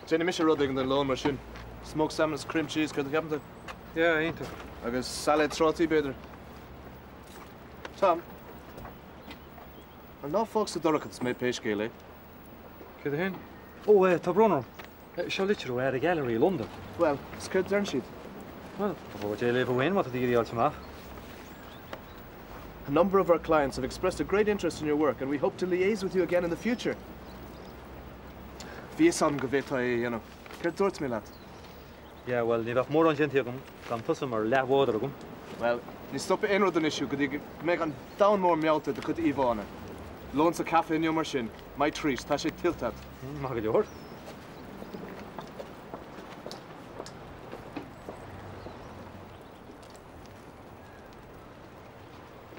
Déanfaidh mise rud éigin don lón mar sin. Smoked salmon is cream cheese, céard a cheapann tú? Yeah, iontach. Agus sailéad trátaí, b'fhéidir. Tom. Ná fág sa dorchadas mé pé scéal é. Céard é féin? Ó, eh, tá brón orm. Seo litir ó fhear ag Gallery i Londain. Bhuel, is céard a deireann siad? Bhuel, ba chóir duit é a léamh féin má tá tú ag iarraidh a fháilt amach. A number of our clients have expressed a great interest in your work and we hope to liaise with you again in the future. Bhí fhios agam go bhféadfá é a dhéanamh. Céard dúirt mé leat? Yeah, bhuel, ní bheadh mórán déanta agam gan tusa mar leathbhádóir agam. Bhuel, ní stopfaidh aon rud anois thú go dtí go mbeidh an domhan mór meallta ag do chuid íomhánna. Lón sa caife inniu mar sin. My treat. Tá sé tuillte agat. Maith go leor.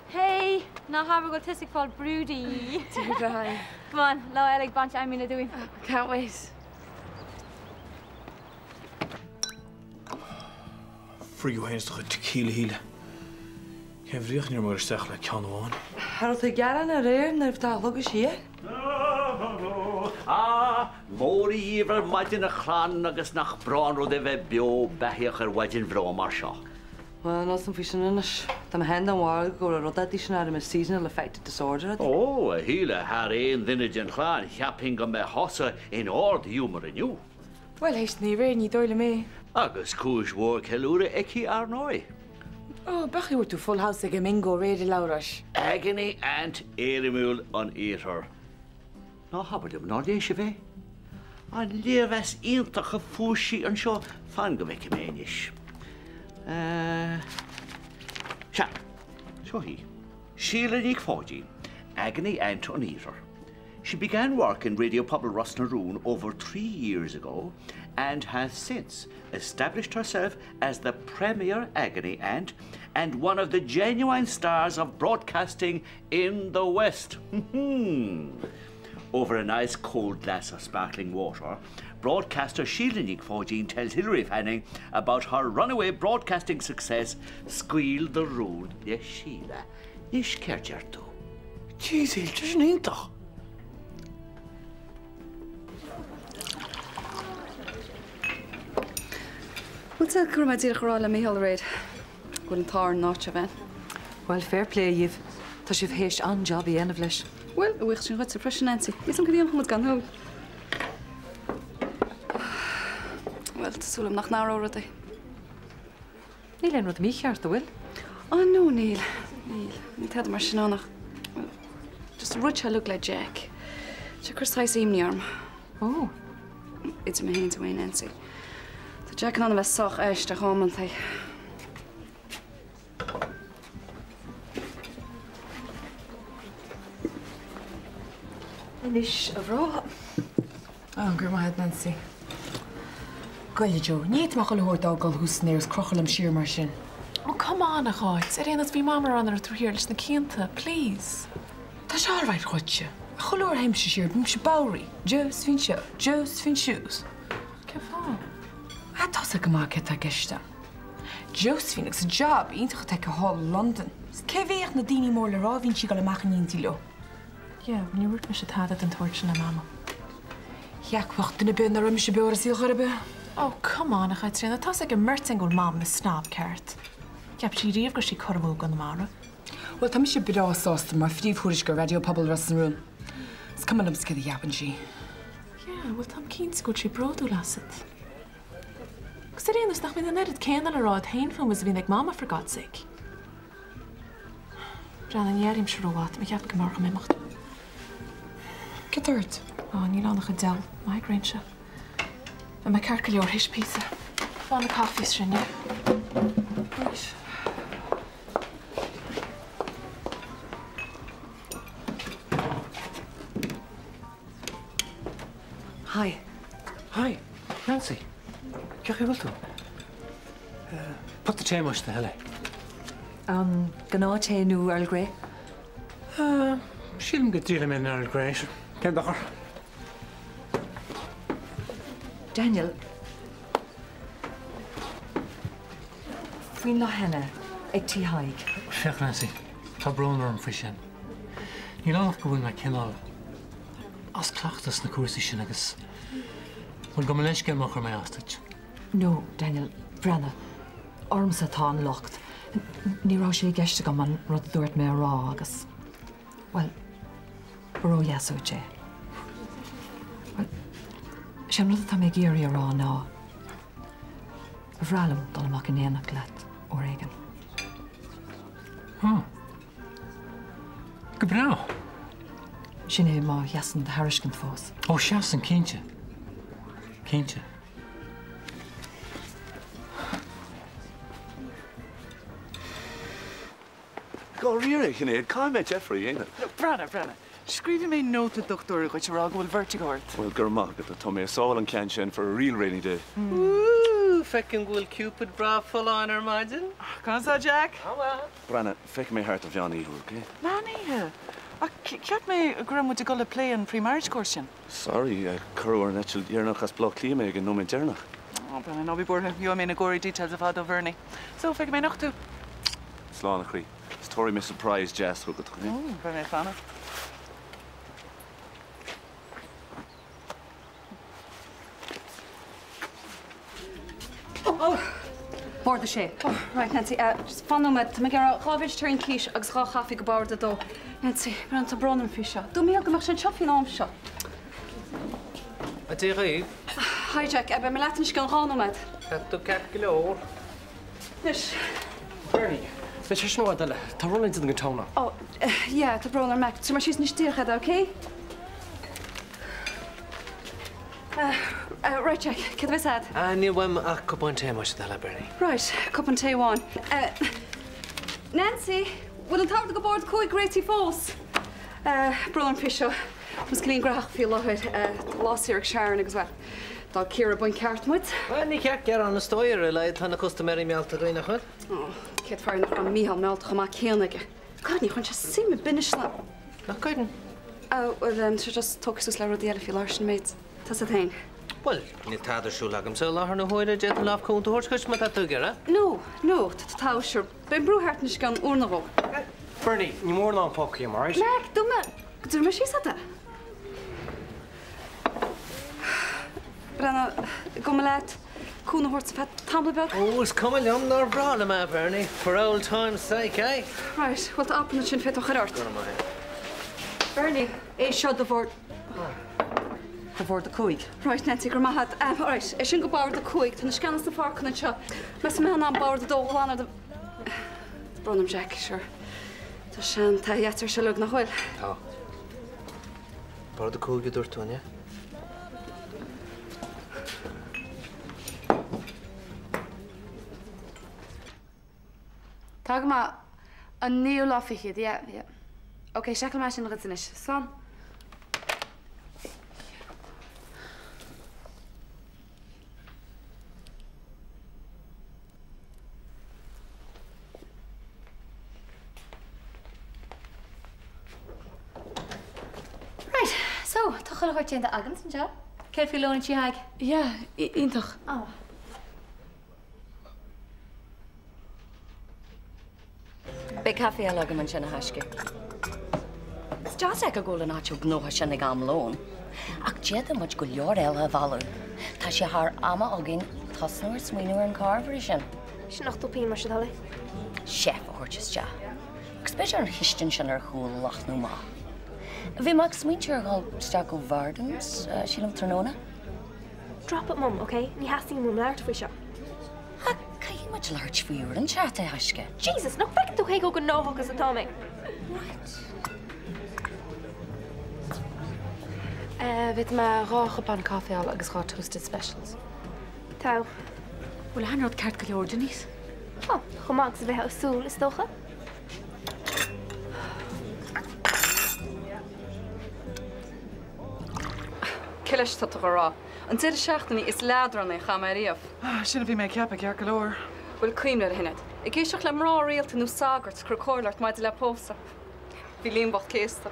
Hey! Ná habair go bhfuil tusa ag fáil broody. Dear God. Come on, lá eile ag baint fheamainne dúinn. Can't wait. Free thú féin is do chuid tequila, a Shíle. Cén bhríoch ní raibh mé ag dul isteach le ceann amháin? An raibh tú ag gearán aréir nuair a bhí tú á shlogadh siar? Ah, mór dhíbh ar maidin a chlann agus nach breá an rud é bheith beo beathaíoch ar mhaidin bhreá mar seo. Bhuel, níl 'fhios a'm faoi sin anois. Tá mé féin den bharúil go raibh rud éigin san áireamh seasonal affective disorder agat. Ó, a Shíle, thar aon duine den chlann, cheapfainn go mbeadh thusa in ard-ghiúmar inniu. Bhuel, théis an oíche aréir, ní dóigh liom é. Agus cúis mhór ceiliúraidh aici, ar ndóigh. Ó, b'fhéidir go bhfuair tú full house ag an mbingo aréir, a Labhráis. Agony Aunt éirimiúil an Iarthair. Ná habair liom nár léigh sibh é? An léirmheas iontach a fuair sí anseo, fan go bhfeicfidh mé anois. Sea, seo í. Síle Nic Pháidín, Agony Aunt an Iarthair. She began work in Radio Pobal Ros na Rún over 3 years ago and has since established herself as the premier agony aunt and one of the genuine stars of broadcasting in the West. Over a nice cold glass of sparkling water, broadcaster Síle Nic Pháidín tells Hilary Fanning about her runaway broadcasting success, Scaoil do Rún le Síle. Anois céard deir tú? Jeez, Shíle, tá sin iontach! Bhuel, tá go raibh mé díreach a rá le Mícheál aréir go bhfuil an t-ádh orainn an áit seo a bheith. Bhuel, fair play dhíbh. Tá sibh théis an-jab a dhéanamh leis. Bhuel, a bhuíochas sin dhuitse freisin, Nancy. Níl 's a'm cad a dhéanfadh muid gan thú. Bhuel, tá súil agam nach n-athróidh rudaí. Níl aon rud mícheart, an bhfuil? Á no, níl. Níl. Níl tada mar sin ann ach, bhuel, just an rud seo uilig le Jack. Tá sé ag cur saghas imní orm. Ó. Idir mé féin is tú féin, Nancy. Tá Jack in ann a bheith sách aisteach amantaí. Anois, a mhná. Á, go raibh maith agat, Nancy. Goile, Joe, ní fhéadfaidh mé chuile shórt a fhágáil thuas san aer is crochadh liom siar mar sin. Oh, come on, a Cháit. Ar aon nós, bhí Mam ag rá nach raibh tú thiar leis na cianta. Please. Tá sé alright dhuitse. Chuile uair a théimse siar, bímse bodhraí. Josephine seo, Josephine siúd. Cén fáth? Ah, tá's agat go maith céard tá i gceist agam. Josephine agus an job iontach atá aici thall i Londain. Is cé bheadh na daoine mór le rá a bhíonn sí ag dul amach in éindí leo? Yeah, ní dúirt mise tada den tsórt sin le Mama. Cheapfadh duine ar bith nach raibh mise beo ar an saol chor ar bith. Oh, come on, a Chaitríona, tá's ag an mbeirt againn go bhfuil Mam ina snob ceart. Cheap sí riamh go raibh sí curtha amú i gConamara. Bhuel, tá mise breá sásta mar phríomhthuairisceoir Raidió Pobal Ros na Rún. Is cuma liomsa céard a cheapann sí. Yeah, bhuel, táim cinnte go bhfuil sí bródúil asat. Agus ar aon nós, nach mbíonn an oiread céanna le rá agat féin fúm is a bhíonn ag Mama, for God's sake. Breathnaigh, ní airímse rómhaith, tá mé ag ceapadh go mb'fhearr dhom imeacht. Cad tá ort? Á, níl ann ach an diabhal migraine seo. Beidh mé ceart go leor théis píosa. Fág na coffees sin, yeah? Right. Hi. Hi, Nancy. Cén chaoi a bhfuil tú? Pota tae más do thoil é. An gnáth tae nó Earl Grey? Sílim go dtriailfidh mé an Earl Grey. Cén dochar? Daniel. Faoin lá cheana, ag tí Thaidhg. Féach, Nancy, tá brón orm faoi sin. Níl ann ach go bhfuil mé cineál as cleachtadh sna cúrsaí sin agus. Bhuel, gabh mo leithscéal má chuir mé as duit. No, Daniel, breathnaigh, ormsa atá an locht. Ní raibh sé i gceist agam an rud a dúirt mé a rá agus, bhuel, ba ródheas uait é. Bhuel, sé an rud atá mé ag iarraidh a rá ná, ba bhreá liom dul amach in éineacht leat uair éigin. Ó. Go breá. Sin é má sheasann do thairiscint fós. Ó, seasann, cinnte. Cinnte. Dáiríre, a Shinéad, caithfidh mé deifir a dhéanamh. Breathnaigh, breathnaigh. Scríobhfaidh mé nóta dochtúra dhuit a rá go bhfuil vertigo ort. Bhuel, go raibh maith agat, tá mé ag sábháil an ceann sin for a real rainy day. Ooh, feicim go bhfuil Cupid breá folláin ar maidin. Conas tá Jack? Breathnaigh, feicfidh mé thart ar mheán oíche thú, ok? Meán oíche? Ach cheap mé go raibh muid ag dul ag plé an pre-marriage course sin. Sorry, cuireadh ar an eitilt dheireanach as Baile Átha Cliath mé ag an nóiméad deireanach. Ó, Breathnaigh, ná bí buartha, gheobhaidh mé na gory details ar fad ó Bhernie. So, feicfidh mé anocht thú. Slán, a chroí. Is tabharfaidh mé surprise deas chugat, ok? Ó, beidh mé ag fanacht. Oh, Bord a sé. Oh, right, Nancy, just fan nóiméad, tá mé ag iarraidh 2 vegetarian quiche agus 2 chaife go bord a dó. Nancy, Breathnaigh, tá brón orm faoi seo. Dúirt Mícheál go mbeadh sé anseo faoin am seo. A Dia dhaoibh. Hi Jack, beidh mé leat anois i gceann 2 nóiméad. Tá tú ceart go leor. Anois. Bernie, beidh sé sin i bhfad eile. Tá rud le déanamh go town. Oh, yeah, tá brón orm, Mac. Tabharfaidh mé síos anois díreach é, okay? Right, Jack, céard a bheas a'd? Ah, níl uaim ach cupán tae, más é do thoil é, Bernie. Right, cupán tae amháin. Nancy, bhfuil an t-ordú go bord 5 réitithe fós? Brón orm faoi seo. Tá mo scilín gnóthach faoi láthair. Tá lá saor ag Sharon agus, bhuel, d'fhág Ciara i bpoint ceart muid. Bhuel, ní ceart gearán is dóigh, ar a laghad tá na custaiméirí meallta againn, nach bhfuil? Ó, céard faoi nach raibh Mícheál meallta chomh maith céanna aige? God, ní chuireann sé suim i bainis ná. Nach gcuireann? Ó, bhuel, tá sé just tógtha suas le rudaí eile faoi láthair, sin an méid. Tá 's a't fhéin. Bhuel, níl tada ar siúl agamsa i láthair na huaire, d'fhéadfainn lámh chúnta a thabhairt dhuit má tá tú ag iarraidh. No, no, tá, sure, beidh an brú thart anois i gceann uair nó dhó. Bernie, ní mór an pócaí, am I right? Mac, dúirt mé go dtabharfaidh mé síos é. Breathnaigh, an cuma leat cúnamh a thabhairt ar feadh tamall beag? Ó, is cuma liom, nár bhreá liom é, Bernie, for old times' sake, eh? Right, bhuel tá apron ansin féadfaidh tú a chur ort. Go raibh maith agat. Bernie, é seo do bhord. Do bhord a 5. Right, Nancy, go raibh maith agat. Right, é sin go bord a 5. Tá na sceana sna forcanna anseo. Meas tú an mbeifeá in ann bord a 2 a ghlanadh do. Brón orm Jack, sure. Tá seantaithí agat air seo uilig, nach bhfuil? Tá. Bord a 5 a dúirt tú, an ea? Tá go maith. An naoú lá fichead, yeah, yeah. Ok, seiceálfaidh mé sin dhuit anois. Slán. Right, so, tá chuile shórt déanta agamsa anseo. Céard faoi lón an tí Thaidhg? Yeah, iontach. Oh. Beidh caife eile agam ansin, a thaisce. Is deas a fheiceáil go bhfuil an áit chomh gnóthach sin ag am lóin. Ach d'fhéadfadh muid go leor eile a mhealladh. Tá sé thar am againn tosnú ar smaoineamh ar an carr sin. Sin 80 pingin más é do thoil é. Chef a thabhairt isteach. Agus b'fhéidir an chistin sin ar chúl a leathnú amach. Bhí mé ag smaointiú ar dhul isteach go Vardens, sílim, tráthnóna. Drop it, Mum, ok? Ní theastaíonn uaim labhairt faoi seo. Ach caithfidh muid labhairt faoi uair inteacht, a thaisce. Jesus, nach bhfeiceann tú cé chomh gnóthach is atá mé? Right. Eh, bhféadfaidh mé 2 chupán caife a fháil agus 2 toasted specials. Tá. Bhfuil aon rud ceart go leor, Denise? Oh, chomh maith agus a bheifeá ag súil, is dócha. Cé leis atá tú a rá? An deireadh seachtaine is leadránaí a chaith mé ariamh. Sin a bhí mé ag ceapadh, ceart go leor. Bhfuil cuimhne air, a Shinéad? Ag éisteacht le mná rialta nó sagart ag cur comhairle ort maidir le pósadh. Bhí Liam bocht céasta.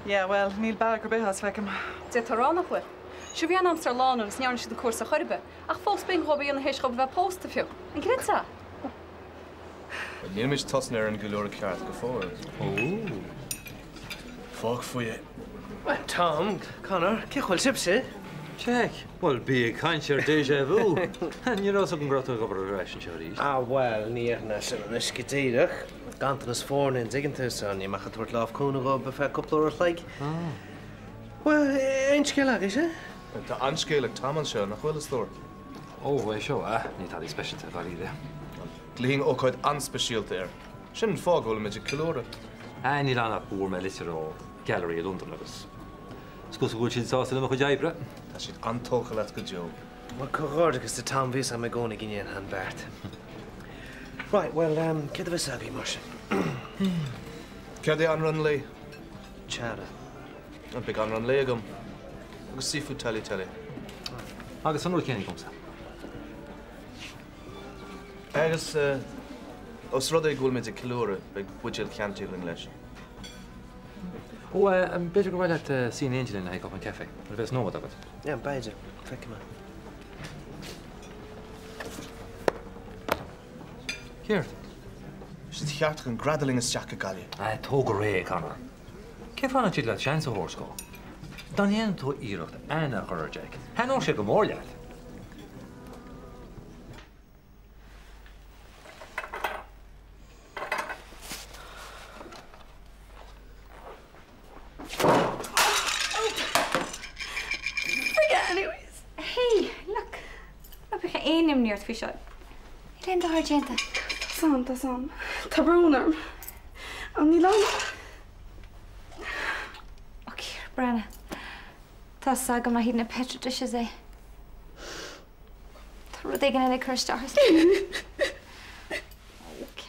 Yeah, bhuel, níl bealach ar bith as, feicim. D'fhéadfá a rá nach bhfuil. Sure bhí aithne a'msa ar lánúin is ní dhearna siad an cúrsa chor ar bith, ach fós b'éigean dhóibh é a dhéanamh théis dhóibh a bheith pósta fiú. An gcreidfeá? Nílimid tosaithe ar an gceiliúradh ceart go fóill. Ó. Fág faoi é. Bhuel, Tom, Conor, cén chaoi a bhfuil sibhse? Jack, Bhuel, bí ag caint ar déjà vu! Ní raibh 'fhios agam go raibh tú ag obair ar ais anseo arís. Ah, bhuel, ní dhéarfainn é sin anois go díreach. Ganntanas foirne, an dtuigeann tú, so níl mé ach ag tabhairt lámh cúnamh dhóibh ar feadh cúpla uair a chloig. Ah. Bhuel, aon scéal agaibhse? Tá an-scéal ag Tom anseo, nach bhfuil, a stór? Ó, é seo, ah, ní tada speisialta, dháiríre. Glaofainn ócáid an-speisialta air. Sin an fáth go bhfuilimid ag ceiliúradh. Ah, níl ann ach go bhfuair mé litir ó Gallery i Londain agus is cosúil go bhfuil siad sásta le mo chuid oibre. Tá siad an-tógtha leat go deo. Bhuel, comhghairdeachas do Tom, bhí 'fhios agam i gcónaí go ndéanfá an beart. Right, bhuel, céard a bheas agaibh mar sin? Céard é anrann lae? Chowder. Beidh anrann lae agam. Agus seafood tagliatelle. Agus an rud céanna agamsa. Agus os rud é go bhfuilimid ag ceiliúradh, beidh buidéal Chianti againn leis. Ó, b'fhéidir gur mhaith leat suí in éindí linn le haghaidh cupán caife, nuair a bheas nóiméad agat. Yeah, b'fhéidir. Feicfidh mé. Céard? Siad cheart chun greadadh linn isteach go Gaillimh. Ah, tóg go réidh, Conor. Cén fáth nach dtig leat seans a thabhairt dó? Dá ndéanann tú iarracht aithne a chur ar Jack, thaitneodh sé go mór leat. Anyways. Hey, look. Ná bíodh aon imní ort faoi seo. Níl aon dochar déanta. Tá 's a'm, tá 's a'm. Tá brón orm. Ach níl ann. Ok, breathnaigh. Tá 's agam nach iad na petri dishes é. Tá rud éigin eile ag cur isteach ort. Ok.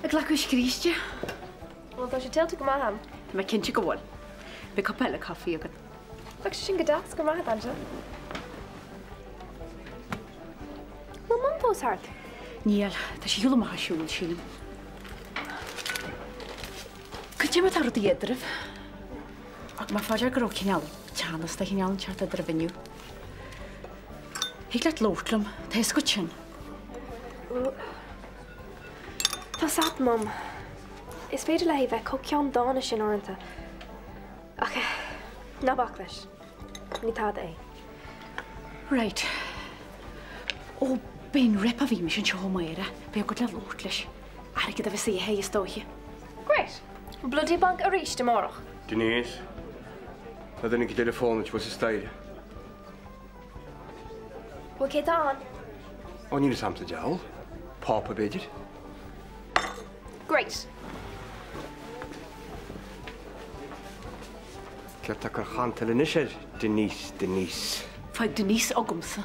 Ag glacadh scríste. Bhuel, tá sé téite go maith a'm. Tá mé cinnte go bhfuil. Beidh cupa eile caife agat. Bheadh sé sin go deas, go raibh maith agat, Angela. Bhfuil Mum fós thart? Níl, tá sí ar shiúl amach ag siúl, sílim. Cad é mar atá rudaí eadraibh? Thug mé fá dear go raibh cineál teannas de chineál inteacht eadraibh inniu. Thig leat labhairt liom, tá fhios agat sin. Tá's a't, Mum. Is féidir léi bheith chomh ceanndána sin uaireanta. Ach ná bac leis. Ní tada é. Right. Ó, b'é an rep a bhí mise anseo ó Máire. Beidh agat le labhairt leis. Airgead a bheas uaidh, is dóiche. Great. Bloody banc arís amárach. Denise, tá duine ag deireadh fóna thuas sa staighre. Bhuel, cé tá ann? Ó, níl fhios a'm sa diabhal. Pápa, b'fhéidir. Great. Céard tá ag cur chantail anois air, Denise, Denise? Faigh Denise agamsa.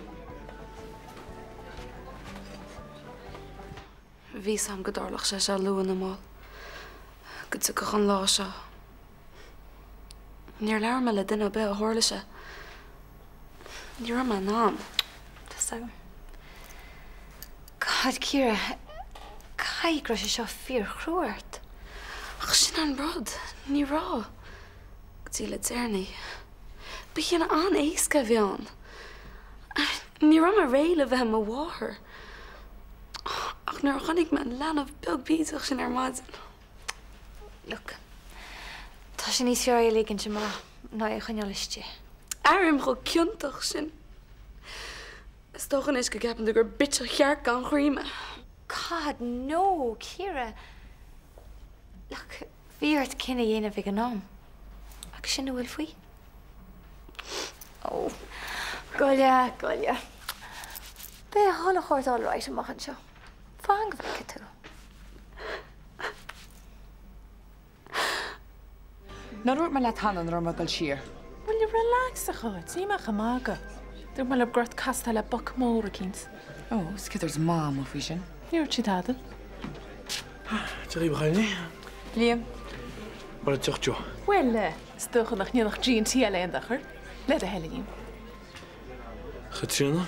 Bhí fhios a'm go dtarlódh sé seo luath nó mall, go dtiocfadh an lá seo. Níor labhair mé le duine ar bith ó tharla sé. Ní raibh mé in ann. Tá agam. God, Ciara, caithfidh go raibh sé seo fíorchrua ort. Ach sin an rud, ní raibh. Go dtí le deireanaí. Ba chinneadh an-éasca a bhí ann. Ní raibh mé réidh le bheith i mo mháthair. Ach nuair a chonaic mé an leanbh beag bídeach sin ar maidin. Look, tá sé níos fearr é a ligint amach ná é a choinneáil istigh. Airím chomh ciontach sin. Is dócha anois go gceapann tú gur bitseach cheart gan chroí mé. God, no, Ciara. Look, bhí ort cinneadh a dhéanamh ag an am. Ach sin a bhfuil faoi. Ó, goile, goile. Beidh chuile shórt all right amach anseo. Fan go bhfeicfidh tú. Nár dhúirt mé leat cheana nach raibh mé ag dul siar? Will you relax, a Cháit, níl mé ach ag magadh. Dúirt mé libh go raibh ort castáil le boc mór eicínt. Ó, is céard a dúirt Mama faoi sin? Ní dúirt sí tada. Dia dhaoibh, a chailíní. Liam. Mar a deoch Joe. Bhuel, is dócha nach ndéanfadh G&T eile aon dochar. Le do thoil, a Liam. Chaitríona?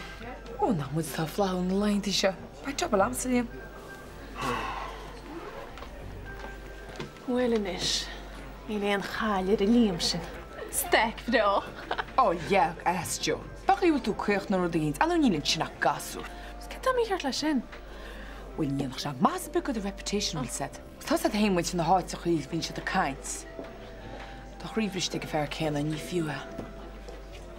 Ó, nach muid atá ag flaithiú na laethanta seo. Beidh jab agamsa, Liam. Bhuel anois, níl aon chaill ar an Liam sin. Staic bhreá. Ó, yeah, as Joe. B'fhéidir go bhfuil tú caoch nó rud éigin, ach níl ansin ach gasúr. Is cad tá mícheart leis sin? Bhuel, ní dhéanfadh sé maitheas ar bith do do reputation, bhfuil 's a'd. Tá 's a'd féin muid na háiteachaí a bhíonn siad ag caint. Tá a chroí briste ag an fear céanna, ní fiú é.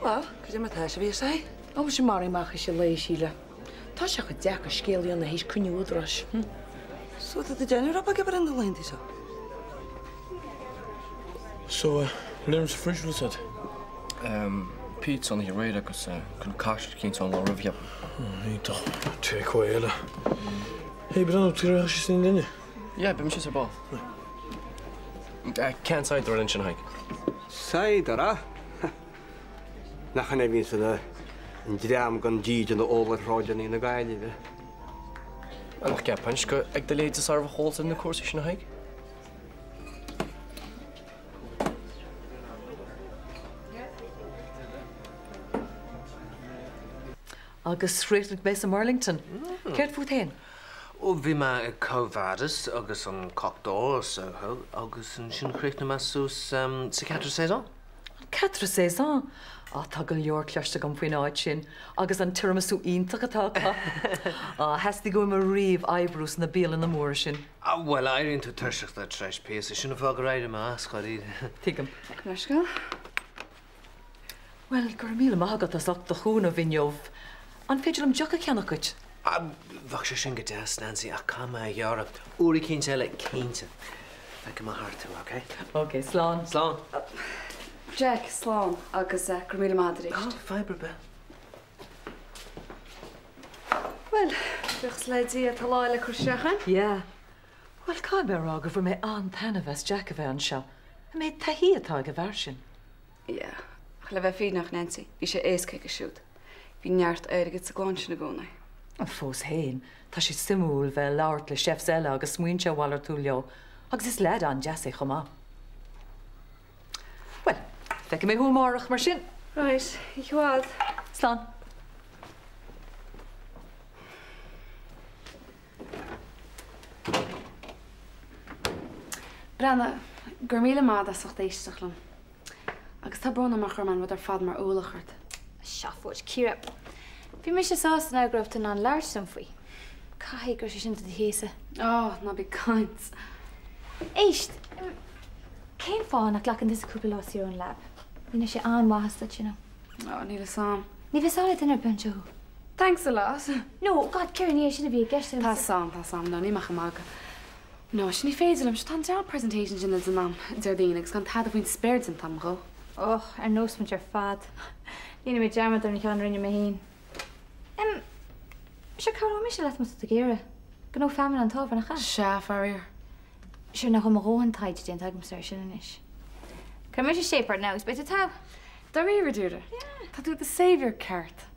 Bhuel, cad é mar tá sibh, a sé? Ó, mise maraithe amach as an lae, Síle. Tá sé chomh deacair scéal a dhéanamh théis cruinniú údaráis. Hm. So tá tú déanamh rud beag oibre na laethanta seo? So, bhfuil sa fridge bhfuil 's a'd? Pizza an oíche aréir agus concoction eicínt ón lá roimhe, ceapaim. Iontach. Take away eile. Hey, Breandán, tú raibh sé sin linne? Yeah, beidh mise ar ball. Ceann cider ansin, a Thaidhg. Cider, ah? Nach in é a bhíonns an dream gan dídean a ól ar shráideanna na Gaillimhe? Nach gceapann gur ag do leithéid is fearr a bheadh eolas ar na cúrsaí sin, a Thaidhg? Agus chríochnaigh mé sa mBurlington. Céard fút féin? Ó, bhí mé i Quo Vadis agus an Coq d'Or i Soho agus ansin chríochnaigh mé suas sa Quatre Saisons. An Quatre Saisons? Á, tá go leor cloiste agam faoin áit sin agus an tiramisu iontach atá acu. Á, theastaigh uaim ariamh oibriú sna bialanna móra sin. Á, bhuel, éiríonn tú tuirseach de tar éis píosa, sin an fáth gur éirigh mé as, dháiríre. Tuigim. Leithscéal? Bhuel, go raibh míle maith agat as ucht do chúnamh inniu. An féidir liom deoch a cheannach duit? Á, bheadh sé sin go deas, Nancy, ach caithfidh mé a ghearradh. Uair eicínt eile, cinnte. Feicfidh mé thart tú, ok? Ok, slán. Slán. Jack, slán, agus go raibh míle maith agat arís. Á, fadhb ar bith. Bhuel, buíochas le Dia, tá lá eile curtha isteach againn. Yeah. Bhuel, caithfidh mé a rá gur bhain mé an-taitneamh as Jack a bheith anseo. An méid taithí atá ag an bhfear sin. Yeah. Ach le bheith fírinneach, Nancy, bhí sé éasca aige siúd. Bhí neart airgid sa gclann sin i gcónaí. Fós féin, tá sé suimiúil bheith ag labhairt le chefs eile agus smaointe a mhalartú leo, agus is leaid an-deas é chomh maith. Bhuel, feicfidh mé thú amárach mar sin. Right, oíche mhaith. Slán. Breandán, go raibh míle maith agat as ucht éisteacht liom. Agus tá brón orm mar chuir mé an rud ar fad mar ualach ort. Seafóid, Ciara. Bhí mise sásta now go raibh tú in ann labhairt liom faoi. Caithfidh go raibh sé sin do do chéasadh. Oh, ná bí ag caint. Éist! Cén fáth nach nglacann tusa cúpla lá saor ón lab? Dhéanfadh sé an-mhaitheas duit, you know. Oh, níl fhios a'm. Ní bhfios le duine ar bith anseo thú. Thanks a lot. No, God, Ciara, ní é sin a bhí i gceist agam. Tá 'fhios a'm, tá 'fhios a'm. No, níl mé ach ag magadh. No, sin ní féidir liom, tá an job presentation sin le déanamh a'm Déardaoin agus gan tada faoin spéir déanta a'm dhó. Och, ar nós muid ar fad. Dhéanfaidh mé dearmad ar an cheann a rinne mé féin. Em, sure, cabhróidh mise leat má tá tú ag iarraidh. Gnó feamainne an t-ábhar, nach ea? Sea, faraor. Sure, nach bhfuil mo dhóthain taighde déanta agamsa air sin anois. Cuirfidh mise shape ort now agus beidh tú togha. Dáiríre, Deirdre? Yeah. Tá tú i do savior ceart.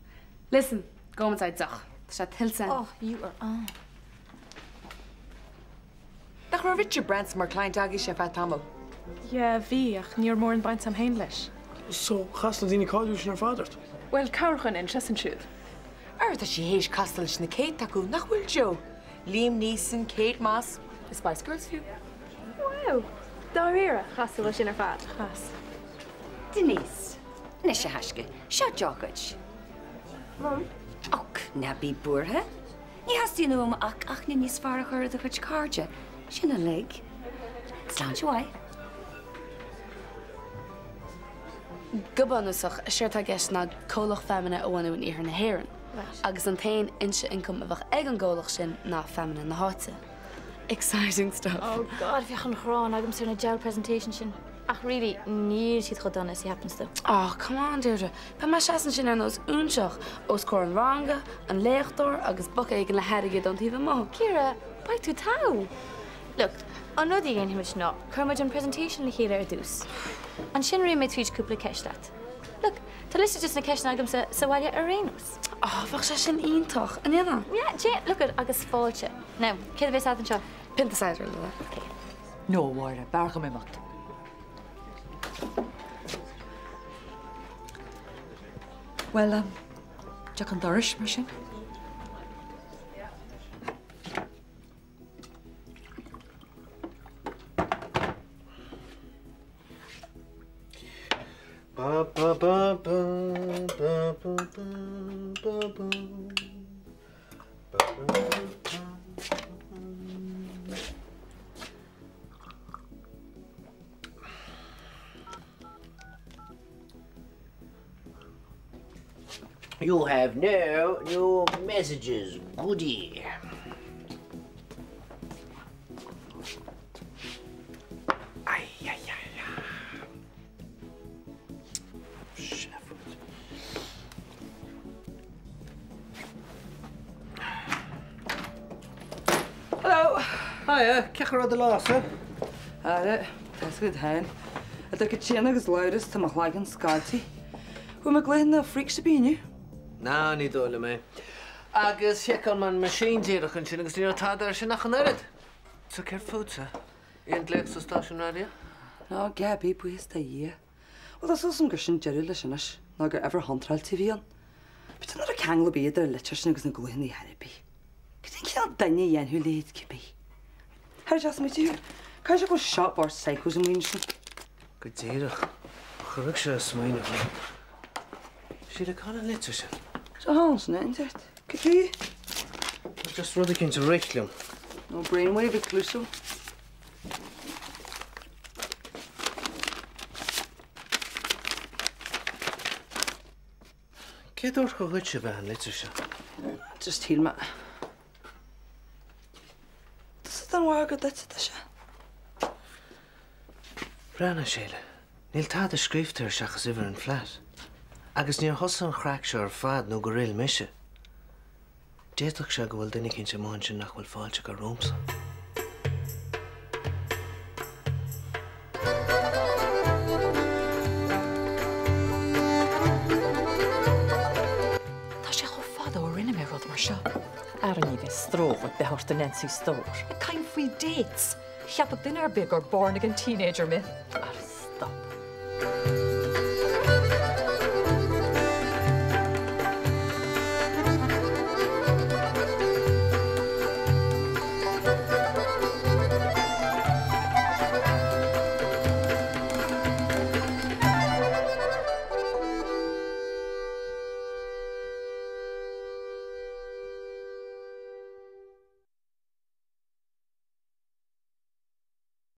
Listen, gabhfaidh muid le deoch. Tá sé tuillte againn. Oh, you are on. Nach raibh Richard Branson mar client agaibhse ar feadh tamaill? Yeah, bhí, ach ní raibh mórán baint a'm féin leis. So, chas na daoine cáiliúla sin ar fad ort? Bhuel, corrdhuine anseo is ansiúd. Ara tá sí théis castáil leis na céadta acu, nach bhfuil Joe? Liam Neeson, Kate Moss, na Spice Girls fiú. Wow! Dáiríre, chas tú leo sin ar fad? Chas. Denise, Anois a thaisce, seo deoch duit. Mum? Och, ná bí buartha. Ní theastaíonn uaim ach aithne níos fearr a chur ar do chuid cairde. Sin uilig. Sláinte mhaith. Go bunúsach, séard atá i gceist ná comhlacht feamainne a bhunú in iarthar na hÉireann. Agus an t-aon fhoinse ioncaim a bheadh ag an gcomhlacht sin ná feamainne na háite. Exciting stuff. Oh God, bheadh an ghráin agamsa ar na diabhal presentation sin. Ach really, níl siad chomh dona is a cheapanns tú. Oh, come on, Deirdre. Beidh mé ag seasamh ansin ar nós óinseach, os comhair an ranga, an léachtóir agus boc éigin le hairgead ón taobh amuigh. Ciara, beidh tú togha! Look, an rud a dhéanfaimid ná, cuirfimid an presentation le chéile ar dtús. Ansin rithfidh mé tríd cúpla ceist leat. Look, tá liosta de na ceisteanna agamsa sa bhaile ar aon nós. Oh, bheadh sé sin iontach, an ndéanfá? Yeah, déan, look it, agus fáilte. Now, céard a bheas agat anseo? Pionta cider, le do thoil. Okay. No, a Mháire, b'fhearr dhom imeacht. Bhuel, téigh chun dorais, mar sin. Ba ba ba ba ba ba ba ba ba ba ba You have no new messages, goody. Ai, ai, ai, ai. Sheffield. Hello! Hiya, cén chaoi a raibh do lá-sa? Ara, tá 'fhios agat féin. Idir Caitríona agus Labhrás tá mo chloigeann scoilte. Bhfuair mé glaoch na freaks a bhí inniu. Ná, ní dóigh liom é. Agus sheiceáil mé an machine díreach ansin agus ní raibh tada air sin ach an oiread. So céard fútsa? Aon glaoch sa stáisiún raidió? Ná, Gaby, buíochas do Dhia. Bhuel, tá súil agam gur sin deireadh leis anois, nó gur uimhir chontráilte a bhí ann. B'fhéidir nach raibh ceangal ar bith idir an litir sin agus na glaochanna ar chor ar bith. Cad é an cineál duine a dhéanfadh a leithéid cibé? Thar deas muid thú. Caithfidh sé go bhfuil seo bord psychos amuigh ansin. Go díreach. Chuirfeadh sé ag smaoineamh mé. Síle, cá bhfuil an litir sin? Seo thall ansin é, an deart. Cad chuige? Tá just rud eicínt ag rith liom. No brainwave ag gluaiseacht. Cé dúirt gur dhuitse ab ea an litir seo? Just shíl mé. Tusa don mhaith gur duit atá sé. Breathnaigh, a Shíle. Níl tada scríobhta air seachas uimhir an flat. Agus níor thosaigh an chraic seo ar fad nó gur fhill mise. D'fhéadfadh sé go bhfuil duine eicínt amuigh ansin nach bhfuil fáilte curtha romhamsa. Tá sé chomh fada ó rinne mé rud mar seo. Ara ní bheidh stró ar bith ort a Nancy stór. Ag caint faoi dates! Cheapfadh duine ar bith gur born again teenager mé. Ara stop.